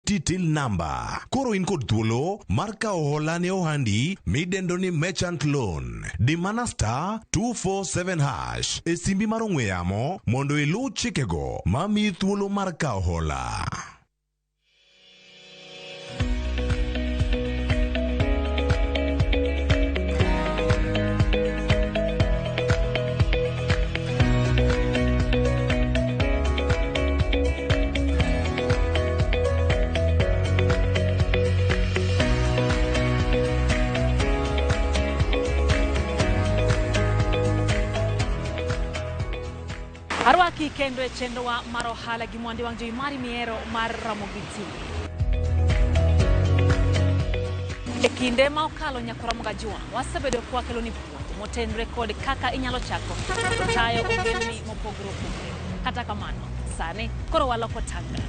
Till number. Koro in kod thuolo mar kawo hola ne ohandi midendo ni merchant loan. Di mana star 247 hash e simbi mar ong'we yamo mondo iluw chikego mamiyi thuolo mar kawo hola. Arwaki kendo e chenrowa mar ohala gi mwandu wang' jowi mari mihero mar Ramogi TV. E kinde ma okalo nyakora Mogajua, wasebedo kwakelo ni puonj motenore kod kaka inyalo chako tayo ohelni mopogore opogore. Kata kamano, sani koro waloko tanga.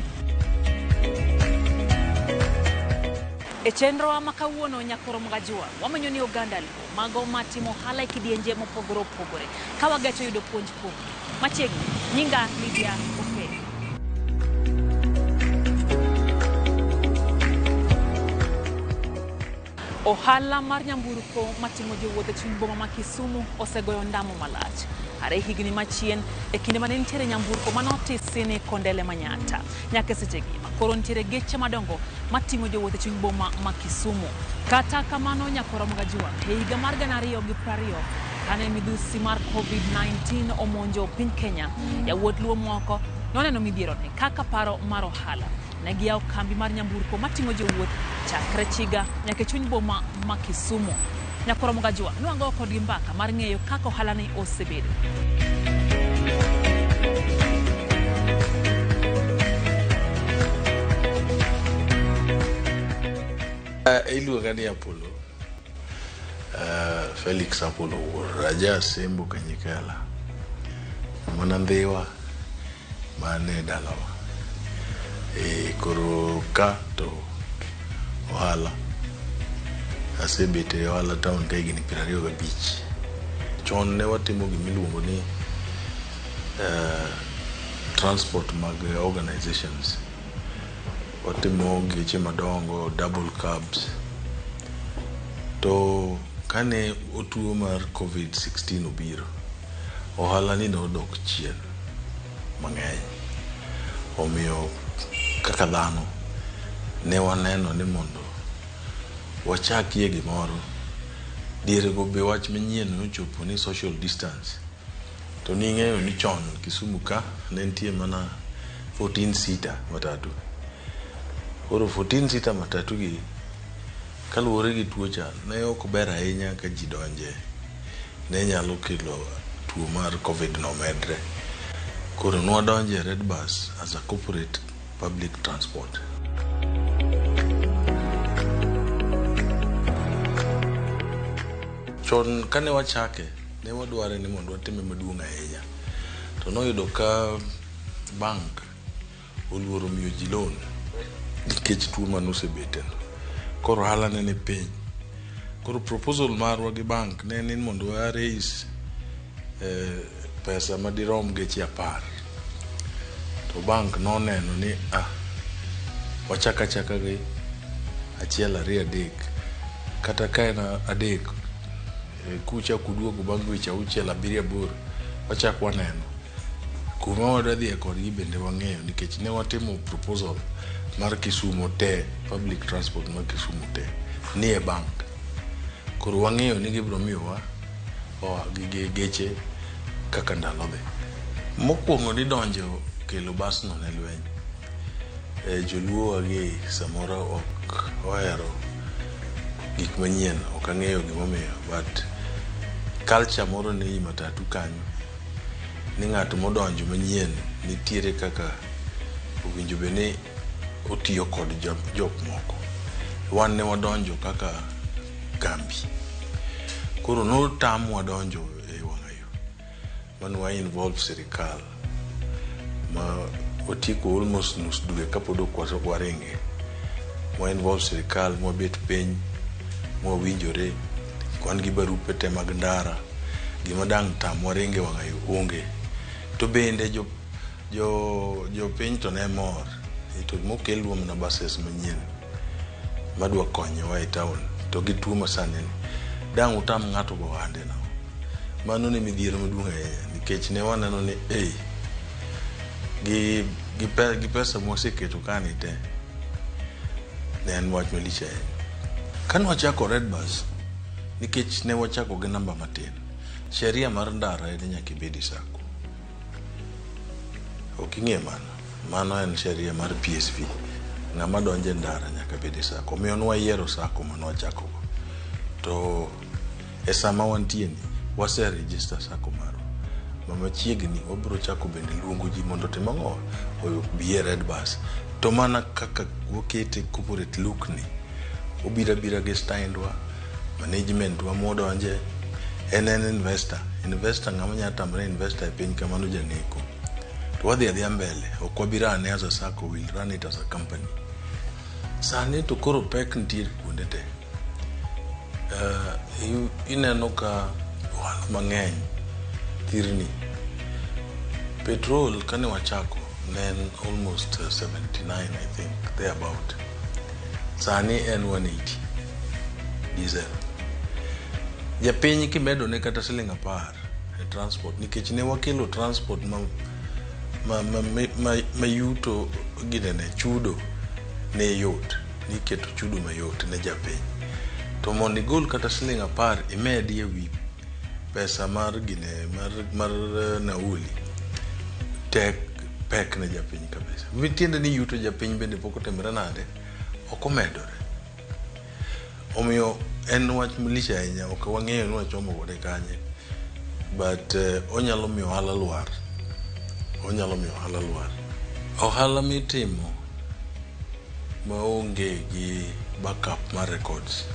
E chenrowa ma kawuono nyakoro Mogajua, wamenyo ni oganda Luo mago matimo ohala e kidienje mopogore opogore ka wagecho yudo puonj kuomgi. Machiegni, nyinga Lydia Okello. Ohala mar nyamburko mating'o jowuoth e chuny boma ma Kisumu osegoyo ndamo malach. Are higni machien e kinde mane nitiere nyamburko mane otisi ni Kondele Manyatta. Nyaka e sechegi ma koro nitiere geche madongo mating'o jowuoth e chuny boma ma Kisumu. Kata kamano nyakora Mgajwa, e higa mar 2020 kane midhusi mar COVID-19 omonjo piny Kenya, yawuot Luo moko noneno midhieroni kaka paro mar ohala. Ne giyawo kambi mar nyamburko mating'o jowuoth chakre Chiga nyaka e chuny boma ma Kisumu. Nyakoro Mgajwa nwago kodgi mbaka mar ng'eyo kaka ohalani osebedo. Iluonga ni Apollo. Felix Apollo Wuor Raja Sembo Kanyikala. Mana Ndhiwa mane dalawa. Koro ka to ohala. Asebet e ohala town ka higni 25. Chon ne watimo gimiluongo ni transport mag organizations. Watimo geche madongo, double cabs. To kane tuo mar COVID-16 obiro, ohala ni nodok chien mang'eny. Omiyo kaka dhano ne waneno ni mondo wachakie gimoro. Dierego be wach manyien nochopo ni social distance. To ning'eyo ni chon Kisumu ka ne nitie mana 14 seater matatu. Koro 14 seater matatu gi kaluwore gi tuo cha ne ok ber ahinya ka ji donje. Ne nyalo kelo tuo mar COVID no medre. Koro nwadonje Red Bus as a corporate public transport. Chon kane wachake, ne wadware ni mondo watime maduong' ahinya. To noyudo ka bank oluoro miyo ji loan nikech tuo manosebeteno. Koro ohala ne ni piny. Koro proposal marwa gi bank ne ni mondo wa raise pesa madirom geche 10. To bank noneno ni wachak achaka gi 1 2 3 kata ka en 3 kucha kuduogo bang' dweche 6 7 8 wachak waneno kuma wadwa dhiye kodgi bende wang'eyo nikech ne watimo proposal mar Kisumu te, public transport mar Kisumu te ni e bank. Koro wang'eyo ni gibiro miyowa gi geche kaka ndalo dhi. Mokwongo ni donjo kelo bas no ne lweny. Joluo wagi samoro ok ohero gik manyien, ok ang'eyo gimomiyo, but culture moro ni matatu kanyo ni ng'at modonjo manyien nitiere kaka owinjo bed ni otiyo kod jok moko. Wan ne wadonjo kaka kambi. Koro notamwa donjo e wang'ayo. Mane wa involve sirikal ma watieko almost nus dwe kapod ok waringe. Wa involve sirikal mwabet piny mwawinjore wan gi barupe te mag ndara gima dang' tamwa ringe wang'ayo onge. To bende jopiny to ne mor. Ni to mokelwa mana buses manyien madwa konyowa e town to gi tuo masani ni dang' utam ng'ato go ohande no. Mano ne midhiero maduong' ahinya nikech ne waneno ni ei gi pesa mwaseketo kani te ne en wach malich ahinya. Kane wachako Red Bus, nikech ne wachako gi namba matin, sheria mar ndara en ni nyaka ibed e sacco. Ok ing'e mano? Mano en sheria mar PSV. Ng'ama donjo e ndara nyaka bed e sacco. Omiyo ne wayiero sacco mane wachako go. To e sama wantie ni, wase register sacco marwa. Ma machiegni wabiro chako bende luongo ji mondo otim ang'o? Obi e Red Bus. To mana kaka wakete corporate look ni, obiro abira gi stand wa, management wa modonje, en investor. Investor ng'ama nyalo tamre investor e piny kamano janeko. To wadhi adhiya mbele, ok wabi run as a sacco, we'll run it as a company. Sani to koro pek nitie kuonde te. Ineno ka ohala mang'eny thirni. Petrol kane wachako ne en almost 79 I think, thereabout. Sani en 180 diesel. Japiny kimedo ne kata siling 10 e transport nikech ne wakelo transport ma yuto ginene chudo ne yot niketo chudo mayot ne japiny to mondo igol kata siling 10 imedi e wi pesa mar gine mar nauli tek pek ne japiny kabisa. Tiende ni yuto japiny bende pok otimore nade, ok omedore. Omiyo en wach malich ahinya, ok wang'eyo ni wachomo kode kanye, but onyalo miyo ohala lwar. Onyalo miyo ohala lwar. Ohala mitimo maonge gi backup mar records,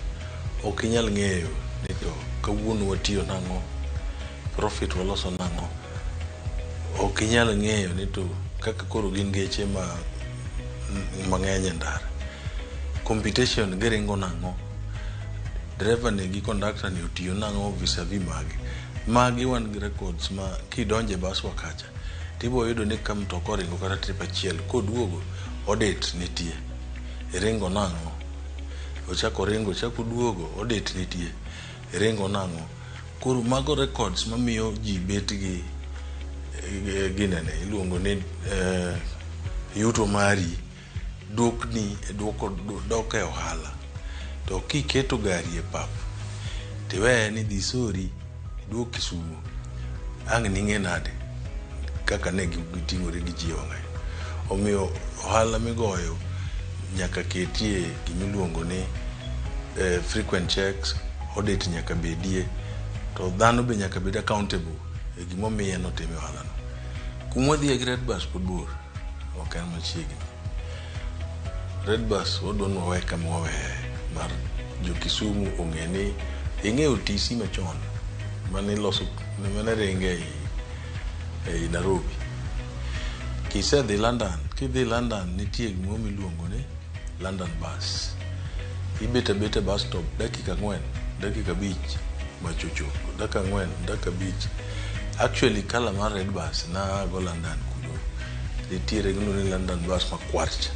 ok inyal ng'eyo ni to kawuono watiyo nang'o, profit waloso nang'o. Ok inyal ng'eyo ni to kaka koro gin geche ma mang'eny e ndara. Computation giringo nang'o, driver ni gi conductor ni otiyo nang'o vis-a-vis magi. Magi wan gi records ma kidonje bas wa kacha, tibo yudo ni ka mtoka oringo kata trip achiel, koduogo audit nitie. Iringo nang'o? Ochako oringo, ochako oduogo, audit nitie. Iringo nang'o? Koro mago records mamiyo ji bet gi ginene iluongo ni yuto mari dwokni duoko dok e ohala. To kiketo gari e pap tiweye ni dhi sori iduog Kisumu ang' ning'e nade kaka ne giting'ore gi ji e wang'ayo. Omiyo ohala migoyo nyaka ketie gimiluongo ni frequent checks, audit nyaka bedie, to dhano be nyaka bed accountable e gimomiye notime ohalano. Kuma wadhiye gi Red Bus pod bor, ok en machiegni. Red Bus wadwa ni wawe kama waweye mar jo Kisumu ong'e ni ing'eyo TC machon mane loso mane ringe ei Nairobi. Kisedhi London, kidhi London nitie gimoro miluongo ni London Bus. Ibet abeta e bus stop dakika 4, dakika 5 mach ochopo, dakika 4, dakika 5. Actually colour mar Red Bus nago London kuno. Nitiere gimiluongo ni London Bus makwar cha.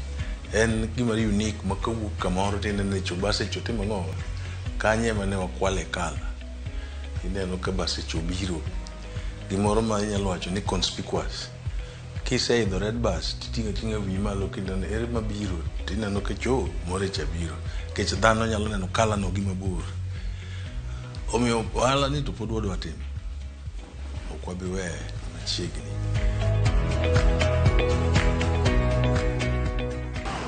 En gima unique ma kawuok kamoro tineno ni bus echo timo ang'o? Kanyo ema ne wakwale colour. Ineno ka bus echo biro. Gimoro ma inyalo wacho ni conspicuous. Kiseidho Red Bus titing'o ating'a wiyi malo kineno ere mabiro tineno ka cho moro cha biro. Nikech dhano nyalo neno colour no gi mabor. Omiyo ohala ni to pod wadwa timo. Ok wabi weye machiegni.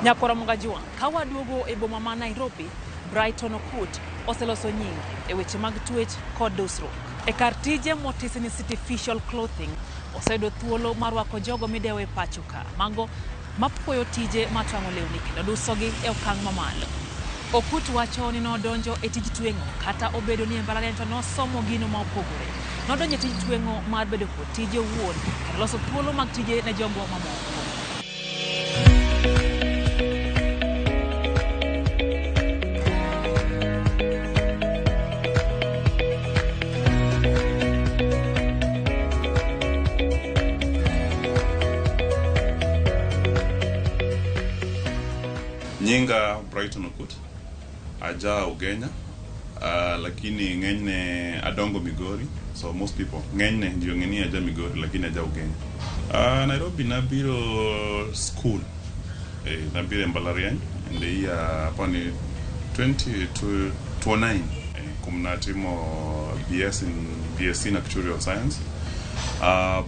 Nyakwara Mugajwa, ka waduogo e boma ma Nairobi, Brighton Okut oseloso nyinge e weche mag twech kod dusruok. E kar tije motisi ni City Official Clothing, oseyudo thuolo mar rwako jogo midewo e pacho ka, mago mapuoyo tije mar twang'o lewni kendo dusogi e okang' mamalo. Okut wacho ni nodonjo e tij tweng'o kata obedo ni e mbalariany to nosomo gino ma opogore. Nodonjo e tij tweng'o mar bedo kod tije owuon kendo loso thuolo mag tije ne jogo mamoko. Nyinga Brighton Okut, aja Ugenya, lakini ng'enyne adongo Migori, so most people ng'enyne ji ong'e ni aja Migori lakini aja Ugenya. Nairobi nabiro school, nabiro e mbalariany in the year apani 2009, kum natimo BS in BSc in Actuarial Science.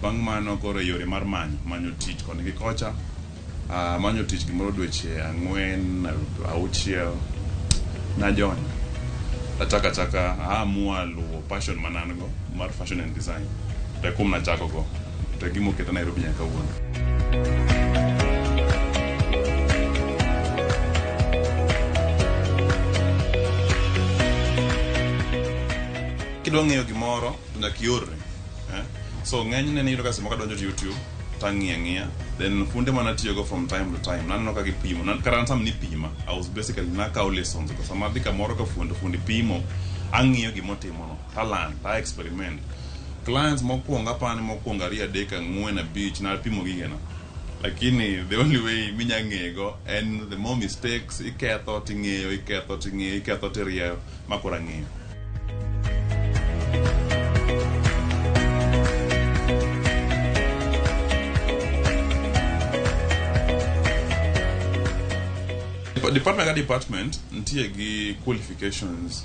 Bang' mano koro e yore mar manyo tich koni gi kocha. Manyo tich gimoro dweche 4 6 najony. Achako achaka aamua luwo passion manan go mar fashion and design. To e kum nachako go. To e gima oketa Nairobi nyaka kawuono. Kidwa ng'eyo gimoro to nyaka iorri. So ng'enyne niyudo ka seche moko adonjo e YouTube to ang'iyo ang'iya. Then funde manatiyogo from time to time naneno ka gipimo. Kata an sama nipima, I was basically nakawo lessons go. Sama adhi kamoro ka fundi pimo, ang'iyo gimotimono, to a learn, to a experiment. Clients mokwongo apani mokwongo 2 3 4 5 napimo gigena. Lakini the only way minya ng'ego en the more mistakes iketho ting'eyo, iketho ting'eyo, iketho tirieyo, ma koro ang'eyo. Department ka department nitie gi qualifications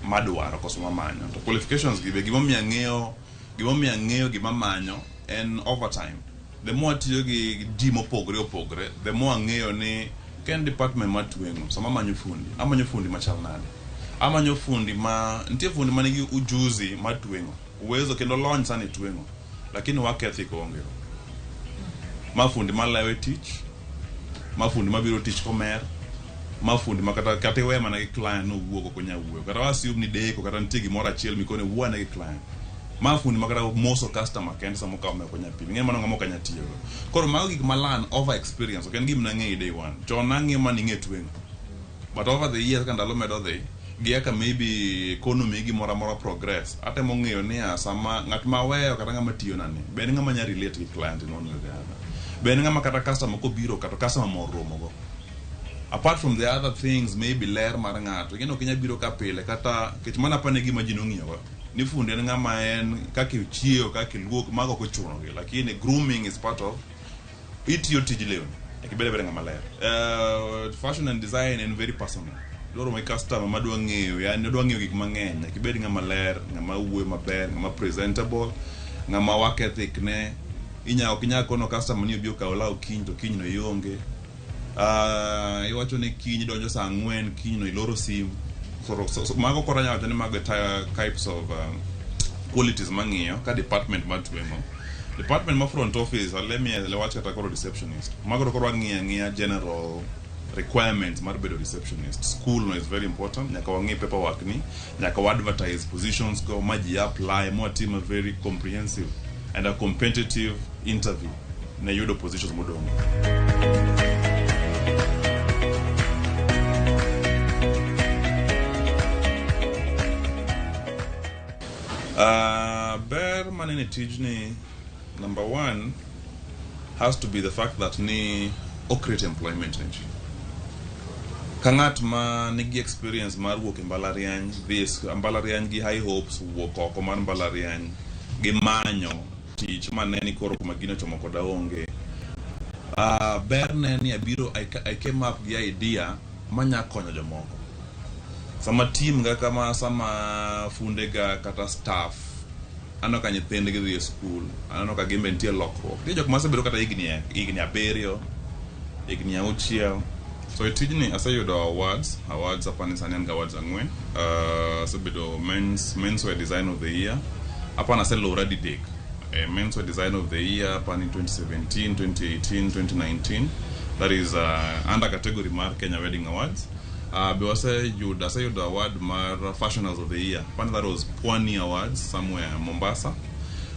madwaro koso mamanyo. To qualifications gi be gimomiyo ang'eyo gima manyo en over time. The more atiyo gi ji mopogore opogore, the more ang'eyo ni ka en department mar tweng'o, sama amanyo fundi, amanyo fundi machal nade. Amanyo fundi ma, nitie fundi manigi ujuzi mar tweng'o, uwezo kendo lony sana e tweng'o, lakini work ethic onge go. Ma fundi malewo e tich, ma fundi mabiro tich komer, ma fundi ma kata iwe mana gi client nowuok ok onyal wuoyo. Kata wa assume ni deko kata nitie gimoro achiel mikone wuo ane gi client. Ma fundi ma kata moso customer kende sama okawo ok onyal pimo. Ing'e mano ng'ama ok anyal tiyogo. Koro mago gik ma learn over experience, ok en gima nang'eyo day one. Chon nang'iyo mana ing'e tweng'o. But over the years ka ndalo medo dhi, gi kaka maybe economy gimoro amora progress, atemo ng'eyo niya sama ng'at ma aweyo kata ng'ama tiyona ni, be en ng'ama nya relate gi client in one way or the other. Be en ng'ama kata customer kobiro kata customer mor romogo. Apart from the other things, maybe ler mar ng'ato. Ing'e ni ok inyal biro ka pile kata nikech mano apani e gima ji nong'iyogo. Ni fundi en ng'ama en kaka ichiewo, kaka iluok, mago ok ochuno gi. Lakini grooming is part of itiyo tij lewni. Nyaka ibed abeda ng'ama ler. Fashion and design en very personal. Dwaro ma customer madwa ng'eyo, yani odwa ng'eyo gik mang'eny. Nyaka ibed ng'ama ler, ng'ama wuoyo maber, ng'ama presentable, ng'ama work ethic ne. Ok inyal kono customer ni obi okaw law kiny to kiny no ionge. Iwacho ni kiny donjo saa 4, kiny no iloro sim. So, mago koro anyalo wacho ni mago e types of qualities mang'iyo ka department mar tweng'o. Department ma front office, let me wach kata koro receptionist. Mago to koro wang'iyo ang'iya general requirements mar bedo receptionist. School no is very important. Nyaka wang'i paperwork ni, nyaka wa advertise positions go, ma ji apply, ma watim a very comprehensive and a competitive interview ne yudo positions modong'. Ber manene tijni, number one has to be the fact that ni o create employment ne ji. Ka ng'at ma nigi experience mar wuok e mbalariany, dhi e mbalariany gi high hopes, wuok oko mar mbalariany, gi manyo tich mane ni koro kuma gino ochomo koda onge. Ber ne ni abiro, I came up gi idea manya konyo jomoko. Sama team ga kama, sama funde ga kata staff, aneno ka nyithindgi dhi e school, aneno ka gin be nitie lokruok. Nitie jok masebedo kata higni 7, higni 6. So e tijni aseyudo awards apani sani an gi awards 4. Asebedo menswear design of the year. Apani aselora didek. Menswear design of the year apani 2017, 2018, 2019. That is under category mar Kenya Wedding Awards. Be aseyudo award mar Fashioners of the Year. Apani that was Pwani Awards somewhere in Mombasa.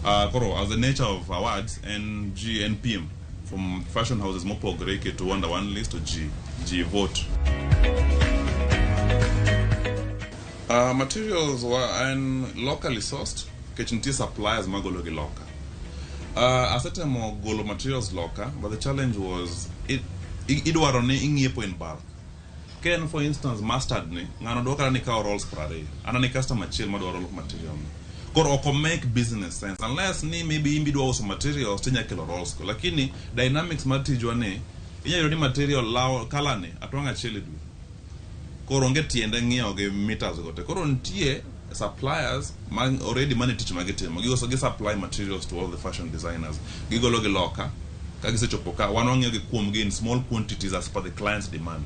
Koro, as the nature of awards, NGNPM from fashion houses mopogore iketo under one list to G vote. Materials were en locally sourced, nikech nitie suppliers magolo gi loka. Asetemo golo materials loka, but the challenge was idwaro ni ing'iepo in bulk. Ken for instance mustard ni ng'ano dwa kata ni kawo rolls 20 an an customer achiel madwa roll of material ni koro ok make business sense unless ni maybe in bidwa uso materials tinya kelo rolls go lakini dynamics mar tijwa ni inya yudo ni material law kala ni atwang' achiel e dwe koro onge tiende ng'iewo gi meters go te koro nitie suppliers ma already mane tich ma gitimo giuso gi supply materials to all the fashion designers gigolo gi loka ka gisechopo ka wan wang'iewo gi kuom gi in small quantities as per the client's demand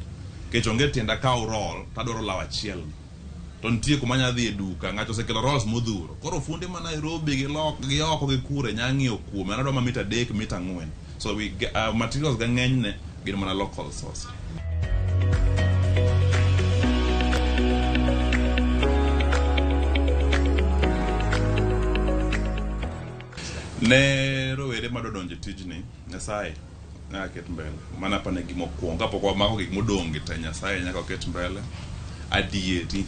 nikech onge tiende akaw roll tadwaro law achiel ni to nitie kuma anya dhi e duka ng'ato osekelo rolls modhuro koro funde ma Nairobi gi lok gi oko gi kure nya ng'iewo kuome an adwa ma mita 3 mita 4 so we materials ga ng'enyne gin mana local source. Ne rowere madwa donjo e tijni Nyasaye nyaka ket mbele mana pane gima okwongo kapok wamako gik modong' gi te Nyasaye nyaka oket mbele adieri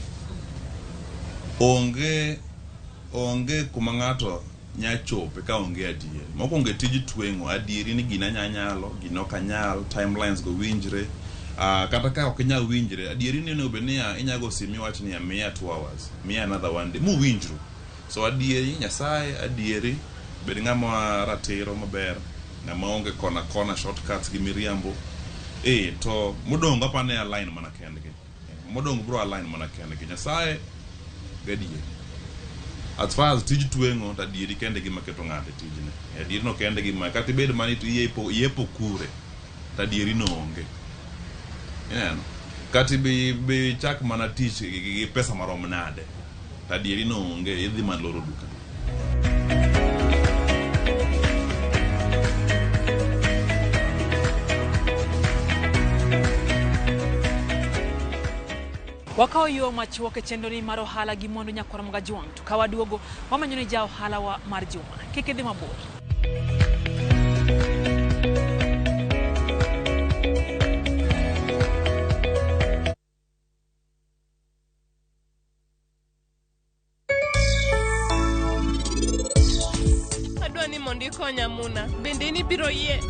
onge kuma ng'ato nya chope ka onge adieri mokwongo e tij tweng'o adieri ni gina nya nyalo gino ok anyal timelines go winjre kata ka ok inyal winjre adieri ni onego bed niya inya go simu iwach niya miya 2 hours miya another one day muwinjru so adieri Nyasaye adieri bed ng'ama ratiro maber ng'ama onge kona kona shortcuts gi miriambo to modong' apane align mana kendgi modong' bro align mana kendgi Nyasaye gadieri as far as tij tweng'o to adieri kende gima keto ng'ato e tijni adieri no kende gima kata ibed mana iyepo kure to adieri no onge ineno kata ibi chak mana tich gi pesa marom nade to adieri no onge idhi mana loro duka. Wakawo yo machuok e chenro ni mar ohala gi mwandu nyakwar Magajwang' to ka waduogo wamanyo ni ja ohala wa mar juma kik idhi mabor. Adwa ni mondo ikonya Muna, bende nibiro yie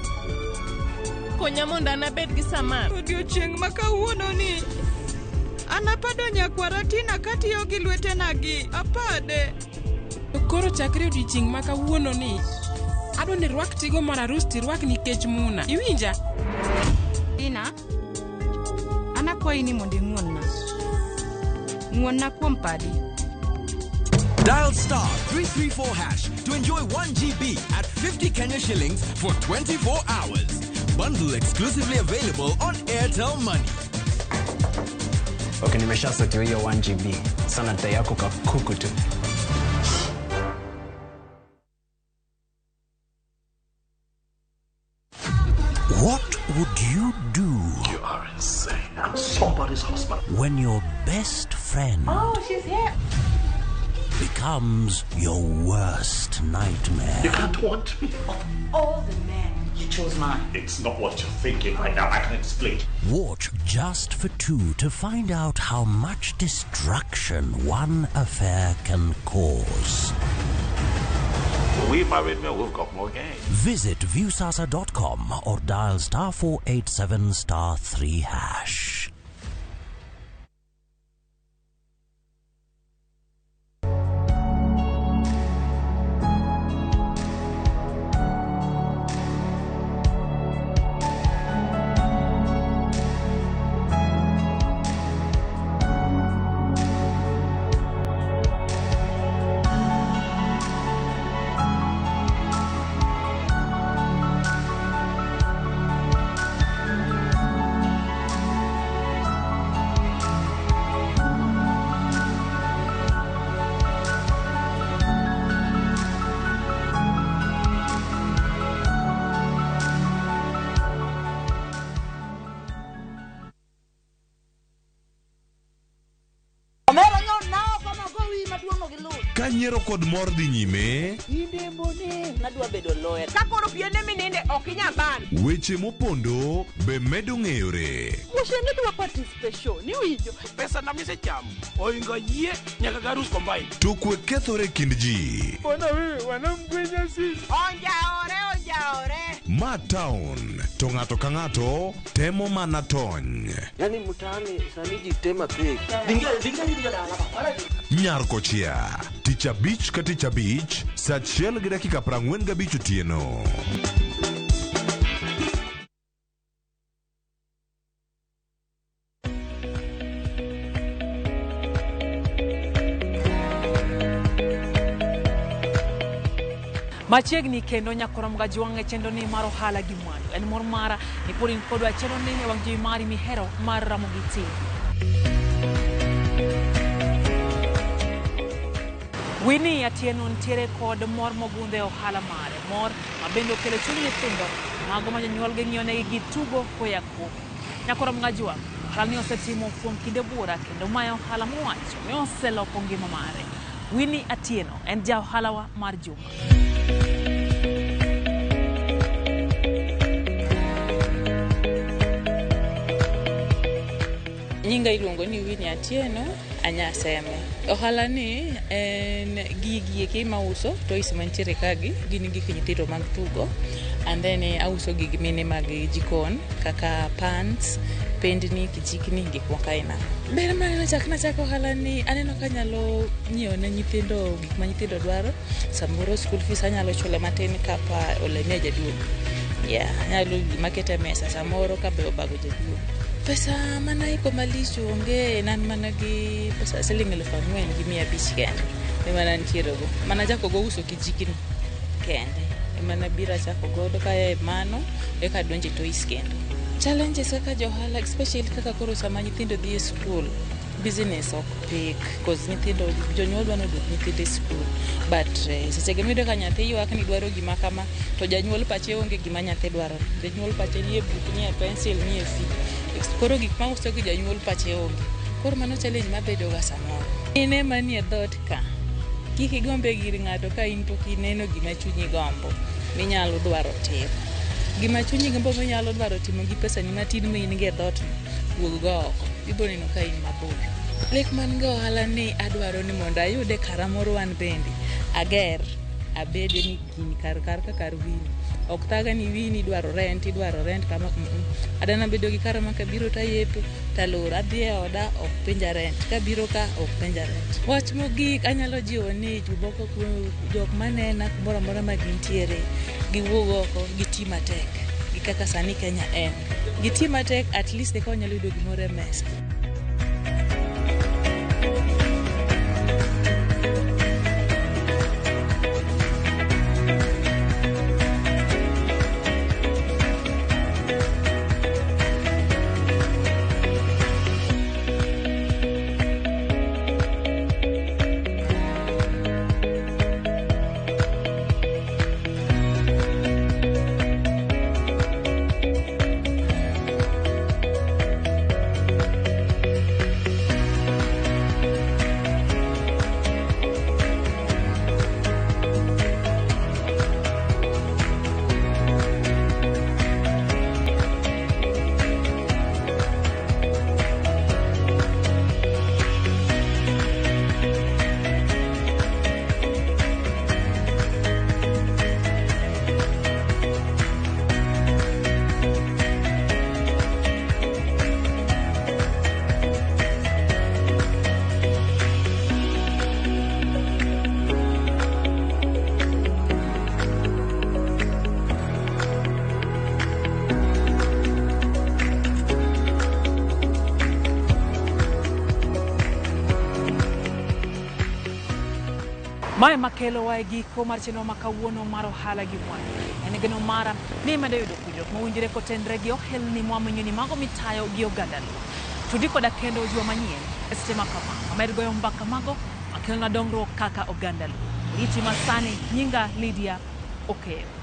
konya mondo an abed gi Samar. Odiochieng' ma kawuono ni an apado nyakwara Tina katiyo gi lwetena gi apade. Koro chakre odiochieng' ma kawuono ni adwa ni rwak tigo mar arus tirwak nikech Muna. Iwinja? Tina, an akwayi ni mondo ing'won-na. Ng'won-na kuom padi. Dial star 334 hash to enjoy 1 GB at 50 Kenya shillings for 24 hours. Bundle exclusively available on Airtel Money. Okay, nimeshasetiwa hiyo 1 GB. Sana data yako kakuku tu. What would you do? You are insane. I'm somebody's husband. When your best friend Oh, she's here. becomes your worst nightmare. You can't want me. Of all the men, you chose mine. It's not what you're thinking right now. I can explain. Watch Just for Two to find out how much destruction one affair can cause. We married men, we've got more game. Visit viewsasa.com or dial star 487 star 3 hash. Ka nyiero kod mor dhi nyime, Nadwa bedo lawyer. Ka koro piene mininde ok inyal ban. weche mopondo be medo ng'eyore. Wuoche dwa participation, iwinjo? Pesa na misechamo oingo yie nyaka garus combine. To kwe kethore e kind ji. Onjaore, onjaore. Ma town to ng'ato ka ng'ato temo mana tony. Yaani mtaani sani ji tema pek. Nyar kochia tich abich ka tich abich saa 1:45 otieno. Machiegni kendo nyakora Mgajwang' e chenro ni mar ohala gi mwandu. En mor mara ni pod in kodwa e chenro ni e wang' jowi mari mihero mar Ramogi TV. Winnie Atieno nitiere kod mor mogundho e ohala mare, mor ma bende okelo chuny nyithindo mago ma jonyuolgi ng'iyonegi gi tugo koya kuome. Nyakora Mgajwang' ohala ni osetimo kuom kinde buora kendo mae ohala mowacho ni oseloko ngima mare. Winnie Atieno en ja ohalawa mar juma. Nyinga iluongo ni Winnie Atieno Anyaseme. Ohala ni en gigi eki mauso, toys mantiere kagi, gin gik nyithindo mag tugo. And then auso gig mine mag jikon kaka pans, pendni, kijikni, gik moko aina. Ber maneno chak nachako ohala ni aneno ka anyalo nyiewo ne nyithindo gik ma nyithindo dwaro. Samoro school fees anyalo chulo matin kapa olemia jaduong'. Yeah, anyalo gima keto e mesa samoro kabe obago jaduong'. Pesa manaiko malich onge, nan mana gi pesa siling 4,500 kende ema nantiere go. Manachako go uso kijikni kende ema nabiro achako godo kae mano eka adonjo e toys kendo. Challenges kaka johala especially kaka koro sama nyithindo dhi e school, business ok pek cause nyithindo jonyuol dwa ni oduok nyithindo e school but seche miyudo ka nyathi ywak ni dwaro gima kama to janyuol pache onge gima nyathi dwaro. Janyuol pache nie buk, nie pencil, nie fee. Koro gik mauso gi janyuol pache onge. Koro mano challenge mabedo ga samoro. In ema nie dhoot ka, kik igombe gir ng'ato ka in pok ineno gima chunyi gombo minyalo dwaro timo. Gima chunyi gombo minyalo dwaro timo gi pesani matin ma in go e dhoot no, wuog go oko. Ibiro neno ka in mabor. Lek man go ohala ni adwaro ni mondo ayude kara moro an bende. Ager, abede ni gini kar kar ka kar Winnie. Ok thaga ni Winnie idwaro rent, idwaro rent kama. Adana bedo gi kara ma kabiro tayepo, talor, adhi e oda, ok penja rent. Kabiro ka, ok penja rent. Wach mogik anyalo jiwo ni jomoko jok manena kumoro amora ma gintiere, giwuog oko, giti matek. Gi kaka sani Kenya en. Giti matek at least eka wanyalo yudo gimoro e mesa. Mae makelowa e giko mar chenro ma kawuono mar ohala gi mwandu. En geno mara ni imedo yudo puonjruok mowinjore kotenre gi ohelni mwamenyo ni mago mitayo gi oganda Luo. Tudi koda kendo juma manyien e seche ma kama. Wamed goyo mbaka mago makelona dongruok kaka oganda Luo. Riti masani nyinga Lydia Okeyo.